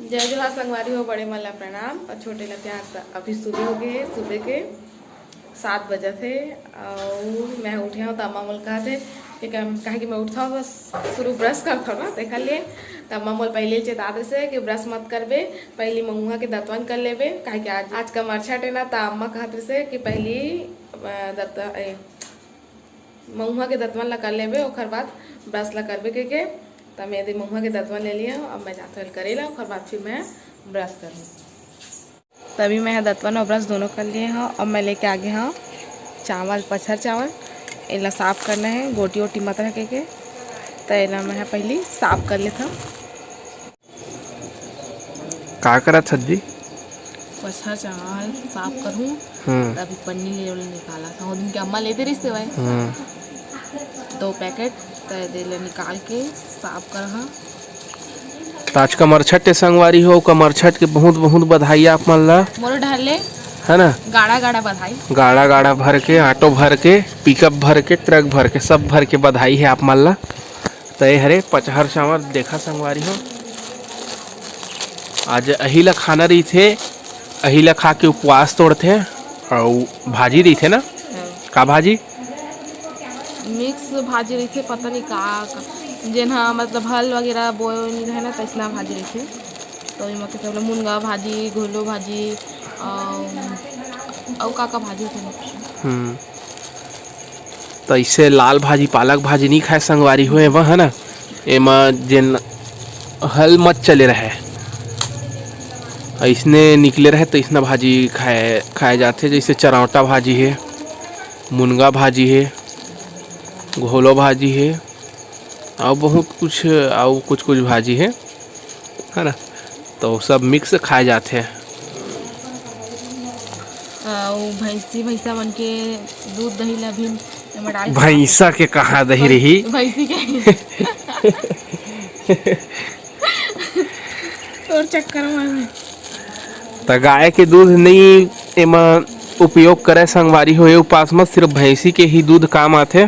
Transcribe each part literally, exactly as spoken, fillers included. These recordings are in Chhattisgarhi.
जय जोहार संगवारी हो, बड़े मन ला प्रणाम और छोटे ला प्यार। त अभी सुबह हो गए, सुबह के सात बजत हे। और मैं उठे हूँ त अम्मा मोल कहत हे कि कम- काहे कि मैं उठता हूँ बस शुरू ब्रश करता हूँ ना, तेखर लिए। त अम्मा मोल पहले चेता देसे कि ब्रश मत करबे, पहली महुआ के दतवन कर लेबे, काहे कि आज आज का मरछट है ना। त अम्मा कहत रहिसे कि पहली अ, दत ए, महुआ के दतवन ला कर लेबे, ओखर बाद ब्रश ला करबे के के। त मैं दे महुआ के दतवन ले लिया, अब मैं जात हल करे ला, ओखर बाद फिर मैं ब्रश करूँ। तभी मैं ह दतवन और ब्रश दोनों कर लिए हूँ। अब मैं लेके आगे हूँ चावल, पचहर चावल, एला साफ करना है, गोटी ओटी मत रखे के। त एला मैं ह पहली साफ कर लेता हूँ। का करत हस जी? पचहर चावल साफ करहूँ, हम्म। तभी पन्नी ले निकाला था। वो दिन के अम्मा लेते रहिस ते भाई। हम्म। दो पैकेट, त दे ले निकाल के साफ करहा। त आज का मरछट हे संगवारी हो, का मरछट के बहुत बहुत बधाई आप मन ला। मोरो डहर ले है ना? गाड़ा गाड़ा बधाई। गाड़ा गाड़ा भर के, ऑटो भर के, पिकअप भर के, ट्रक भर के, सब भर के बधाई है आप मन ला। त ए हरे पचहर चावल, देखा संगवारी हो, आज अही ला खाना रहिथे, अही ला खा के उपवास तोड़थे। अउ भाजी रहिथे ना? हाँ। का भाजी? मिक्स भाजी रहिथे, पता नहीं का, का जेन ह मतलब हल वगैरह बोए नहीं रहे ना, तैसना भाजी रहिथे। तो एमा के सब मुनगा भाजी, घोलो भाजी, अउ अउ का का भाजी होथे? हम्म। त इसे लाल भाजी, पालक भाजी नहीं खाए संगवारी हो, एमा है ना, एमा जेन हल मत चले रहे, अइसने निकले रहे, त अइसना भाजी खाए, खाए जाथे। जैसे चरौटा भाजी है, मुनगा भाजी है, घोलो भाजी है, अउ बहुत कुछ, अउ कुछ कुछ भाजी है, है ना, तो सब मिक्स खाए जाथे। अउ भैंसी, भैंसा मन के दूध दही ला भी एमा डाल के भैंसा के कहाँ दही रही? भैंसी के। तोर चक्कर में। त गाय के दूध नहीं एमा उपयोग करे संगवारी हो, ए उपास म सिर्फ भैंसी के ही दूध काम आथे।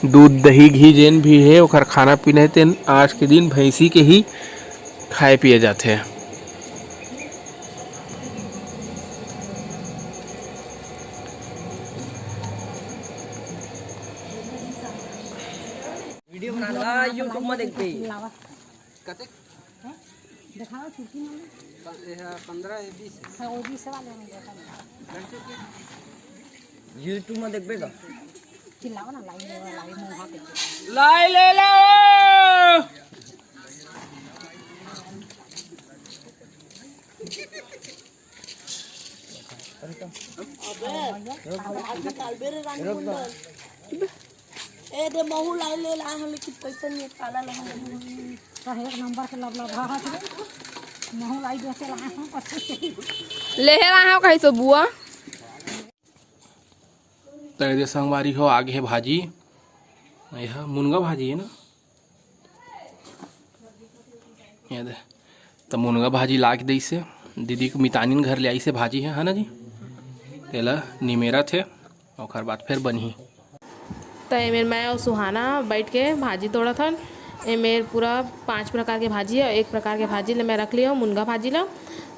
दूध, दही, घी जेन भी हे, ओखर खाना पीना हे, तेन आज के दिन भैंसी के ही खाए पिए जाथे। वीडियो बना ला, YouTube में देखते ही। कते? देखाओ खिड़की में। प-, एहा पंद्रह या बीस है। हाँ, वो बीस वाले में देखा। YouTube में देखबे का? चिल्लाओ ना, लाई ले, लाई मुंह पे। लाई ले लो। अबे, आज निकाल बे रे रानी मंडल। ए दे, महू लाई ले ला, हम लेकिन पैसा नहीं है, ताला लगा। का एक नंबर के लबलबा है रे। महू लाई दे से ला, हम पच्चीस के। लेहे ला हो कहीं से बुआ। त ए दे संगवारी हो, आगे है भाजी। यह मुनगा भाजी है ना? ये दे, त मुनगा भाजी ला के दइसे, दीदी के मितानिन घर ले आइसे भाजी है, है ना जी? तेला निमेरत हे, ओकर बाद फिर बनही। त एमेर मैं अउ सुहाना बैठ के भाजी तोड़त हन। एमेर पूरा पांच प्रकार के भाजी हे, एक प्रकार के भाजी ले मैं रख लियो, मुनगा भाजी ला।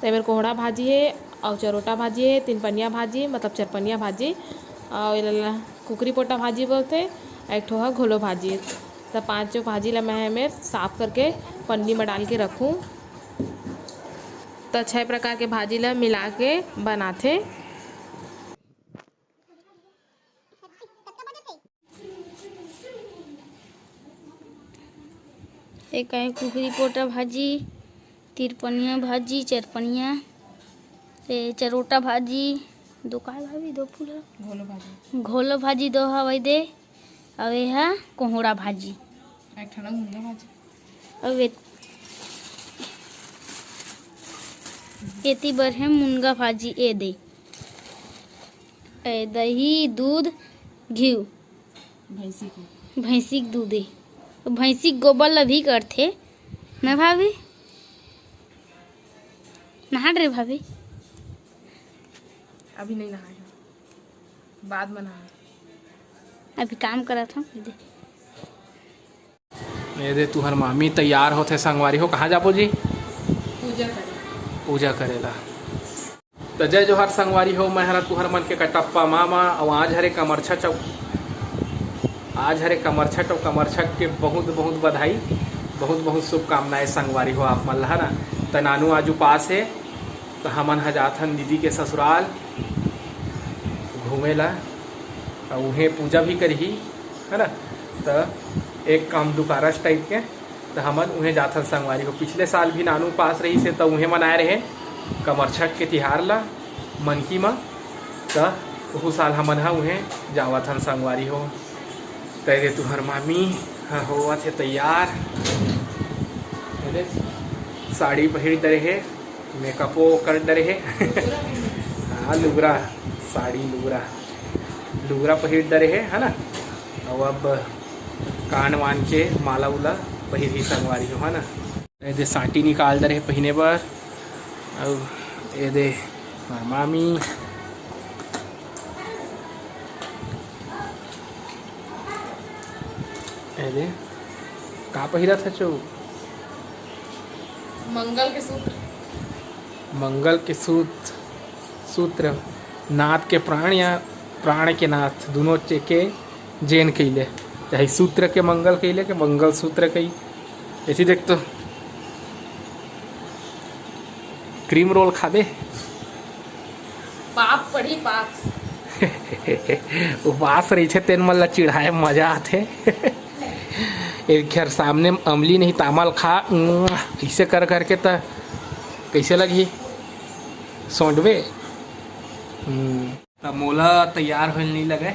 त एमेर कोहड़ा भाजी हे, अउ चरोटा भाजी हे, तीन पनिया भाजी, मतलब चरपनिया भाजी, अउ एला कुकरी पोटा भाजी बोलथे, अउ एक ठो ह घोलो भाजी। त पांचों भाजी ला मैं एमेर साफ करके पन्नी में डाल के रखूं। त छह प्रकार के भाजी ला मिला के बनाथे। एक है कुकरी पोटा भाजी, तिरपनिया भाजी, चरपनिया, ए, चरोटा भाजी, दो का भाभी, दो फूल है? घोलो भाजी। घोलो भाजी दो हवै दे, अउ ए हा कोहड़ा भाजी। एक ठन मुनगा भाजी। अउ ए-, एती बर है मुनगा भाजी, ए दे। ए, दही, दूध, घीव। भैंसी के। भैंसी के दूध हे। भैंसी के गोबर ल भी करथे, ना भाभी? नहा रे भाभी। अभी नहीं नहाए हन, बाद में नहाए। अभी काम करत हन, दे। ये दे तुहर मामी तैयार होथे संगवारी हो, कहाँ जाबो जी? पूजा करेला। त जय जोहार संगवारी हो, मैं हरा तुहर मन के कटप्पा मामा। अउ आज हरे कमरछठ अउ आज हरे कमरछठ अउ कमरछठ के बहुत बहुत बधाई, बहुत बहुत शुभकामनाएं संगवारी हो आप मन ला, है ना। त नानू आज उपास हे, त हमन ह जाथन दीदी के ससुराल घूमे ला, अउ उहें पूजा भी करही, है ना। त एक काम दुकारस टाइप के, त हमन उहें जाथन संगवारी हो। पिछले साल भी नानू उपास रहिस हे, त उहें मनाए रहे कमरछठ के तिहार ला मनकी म। त ओहू साल हमन ह उहें जावत हन संगवारी हो। त ए दे तुहर मामी ह होवत हे तैयार। ए दे साड़ी पहिर डरे हे, मेकअपो कर डरे हे। हाँ, लुगरा, साड़ी लुगरा, लुगरा पहिर डरे हे, है ना। अउ अब कान वान के माला उला पहिरही संगवारी हो, है ना। ए दे सांटी निकाल डरे हे पहिने बर। अउ ए दे हमर मामी। ए दे का पहिरत हचो? मंगल के सूत्र। मंगल के सूत्र, सूत्र, नाथ के प्राण या प्राण के नाथ, दुनों च एके जेन कइले, चाहे सूत्र के मंगल कइले के मंगल सूत्र कई। ऐसी देख तो क्रीम रोल खाबे। पाप पड़ी, पाप। उपास रहिथे तेन मन ला चिढ़ाए मजा आथे। एक घर सामने अमली नहीं तामल खा, उम्म, ऐसे कर करके त कैसे लगही सोंडवे। हम्म। त मोला तैयार होए नहीं लगे,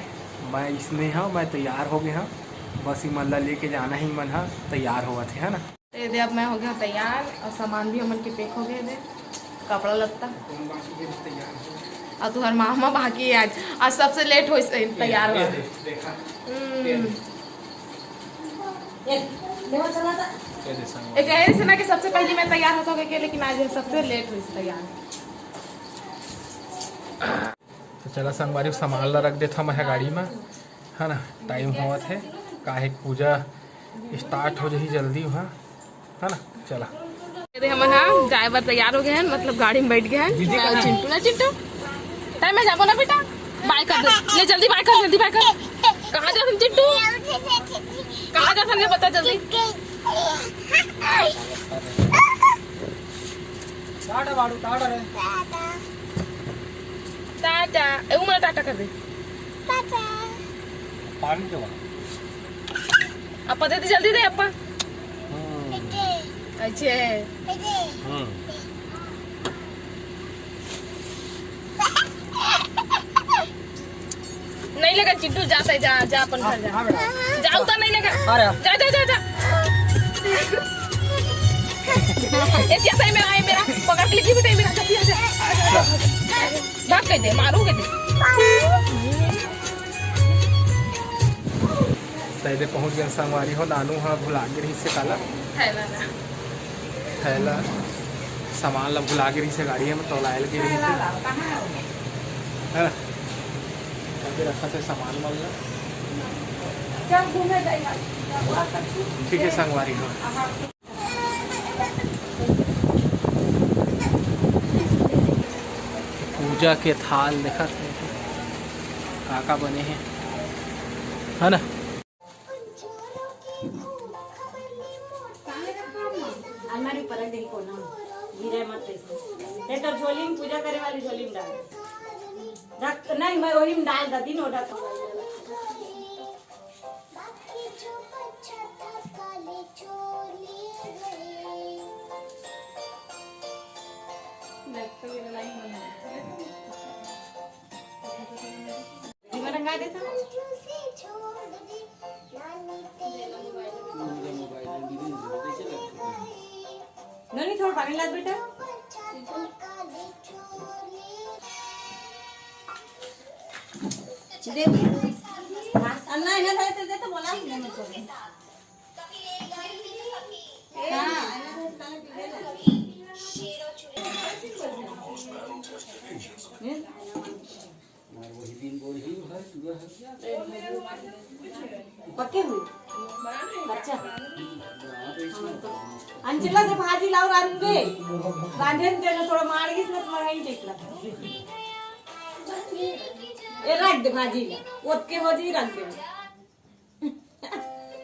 मैं इसने हूँ, मैं तैयार हो गए हूँ। बस इमन ला लेके जाना ही मन ह तैयार होवत हे, है ना। ये दे, अब मैं हो गया तैयार और सामान भी हमन के पैक हो गए दे, कपड़ा लत्ता। कौन बाकी है तैयार हो? और तुम्हार मामा बाकी है आज, आज सबसे लेट हो तैयार ये हुआ। दे, देखा। हम्म। ये दे। ये, लेवा चला था। ये दे संग। एक ऐसे ना कि सबसे पहले मैं तैयार होता होके, लेकिन आज हम सबसे लेट हुई तैयार। तो चला संगवारी, सामान ला रख देथन मैं गाड़ी में, है ना। टाइम होवत हे, काहे पूजा स्टार्ट हो जाही जल्दी वहाँ, है ना। चला। ये दे हमन ह जाए बर तैयार हो गए हैं, मतलब गाड़ी में बैठ गए हैं। दीदी कहाँ है? चिंटू ना, चिंटू, टाइम में जाबो ना बेटा, बाय कर दे, ले जल्दी बाय कर, जल्दी बाय कर। कहाँ जाथन चिंटू? कहाँ जाथन ये बता जल्दी। टाटा बाड़ू, टाटा रे। टाटा। ए, उमर टाटा कर दे। टाटा। पानी के बाद। अपा दे दे, जल्दी दे अपा। हम्म। अच्छा। हम्म। नहीं लगा चिंटू, जा, जा, जा, जा अपन घर जा। हाँ, बेटा। जा, उधर नहीं लगा। अरे। जा, जा, जा, जा। ए, क्या सही में आए मेरा? पकड़ के लेके बेटा, मेरा जल्दी आ जा। भाग के दे, मारूंगे दे। तैदे पहुंच गए संगवारी हो, नानू हा भुला गे रहिस हे काला। थैला ला। थैला, सामान ला भुला गे रहिस हे गाड़ी में, तो लायल गे रहिस हे। हाँ। अभी रखा थे सामान वाला। जब घूमे जाएगा, जब आ सकती हूँ। ठीक है संगवारी हो। हाँ। पूजा के थाल देखत हे, का का बने हे, है ना? अलमारी ऊपर रख दे, कोना गिरे मत ऐसे। ये तो झोली में, पूजा करे वाली झोली में डाल। रख, नहीं, मैं वही में डाल देती, नो रख। जीवन रंगा देता। नोनी, थोड़ा पानी ला बेटा। दे दे। हाँ, नहीं, नहीं, दे, दे, दे, तो बोला ही नहीं मुझको। हाँ। पक्के हुई? अच्छा। अंचला दे भाजी लाओ रांधे। रांधे ने तेला थोड़ा मार गिस ना तुम्हारा ही देख ला। ए रख दे भाजी ला। ओतके हो जी रख दे।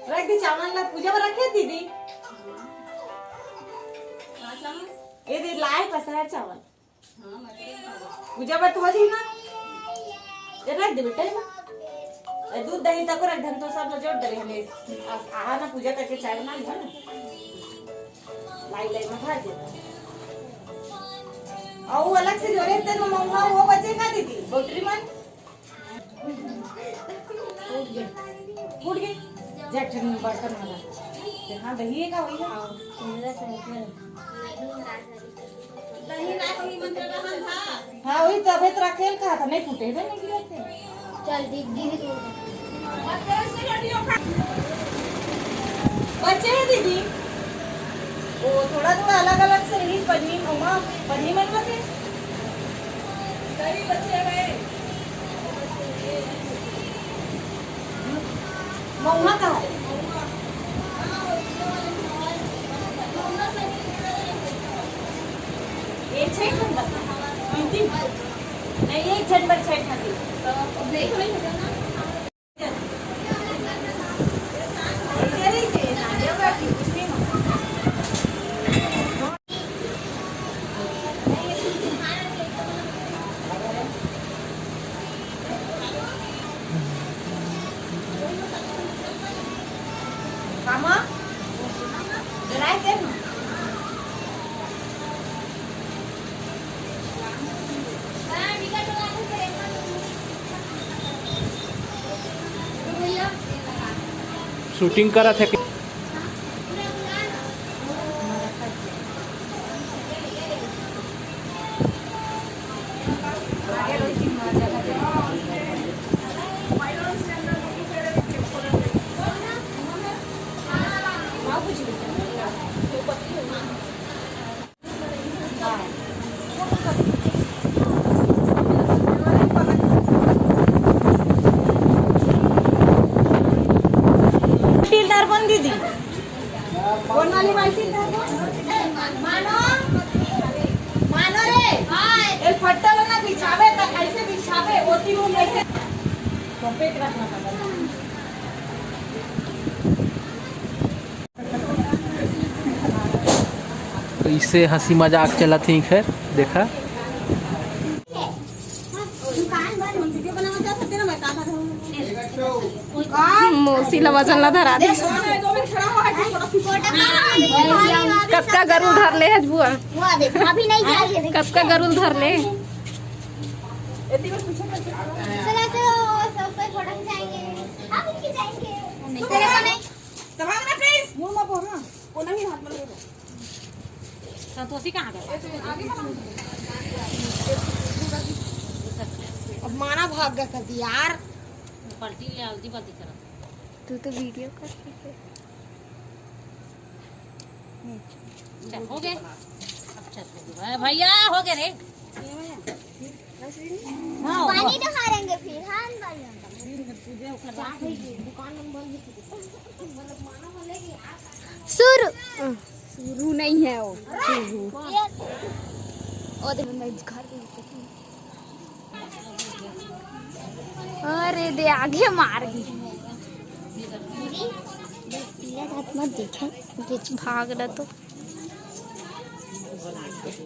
रख दे चावल ला पूजा बर रखे दीदी। ए दे लाए पसहर चावल। पूजा बर तो हो जी ना। ए रख दे बेटा ना। ए दूध दही तको रख धन तो सब ला जोड़ दे हमें। आहा ना पूजा करके चाय बना लिया ना। लाई लाई में भर दे। और वो अलग से जोड़े तेन मौहा वो बचे का दीदी? बोटरी मन? फूट गए। जा एक ठन बर्तन वाला। हाँ, दही है का वही है? दही ना कोई मंत्र रहन था। हाँ, वही तबे तो रखेल कहा था, नहीं फूटे ना, नहीं गिरे थे। चल, दी-, दीदी को। बच्चे हैं दीदी। वो थोड़ा थोड़ा अलग अलग से रही पन्नी, मम्मा, पन्नी मन में से। कई बच्चे हैं। महुआ का है? ये छह ठन बचा। तीन तीन। नहीं, एक झन बर छह ठन दी। तो अब देखो नहीं होगा ना। शूटिंग करत हे। टीलदार बन दीदी। कौन वाली बाल्टी था? मानो, मानो रे। ए फट्टा वाला बिछावे त कैसे बिछावे? ओती मुंह कैसे? तो पेट रखना पड़ता। तो इससे हंसी मजाक चलत ही। खैर, देखा। मौसी ला वजन ला धरा दे। कतका गरुल धर ले हस बुआ? कतका गरुल धर ले। चलो, चलो, सब कोई फोटो खिंचाएंगे। हम खिंचाएंगे। संतोषी कहाँ गया? अब माना भाग गया कर दी यार। पलटी ले आलती पलटी करत। तू तो वीडियो कर रही है। चल, हो गए। अब चल, हो गए। भैया, हो गए रे। हाँ, पानी तो हारेंगे फिर, हाँ, भैया। शुरू। शुरू नहीं है वो, शुरू। ये ओ, देख, मैं घर पे। अरे दे, आगे मार दी। मेरा हाथ मत देखे, कुछ भाग रहा तो।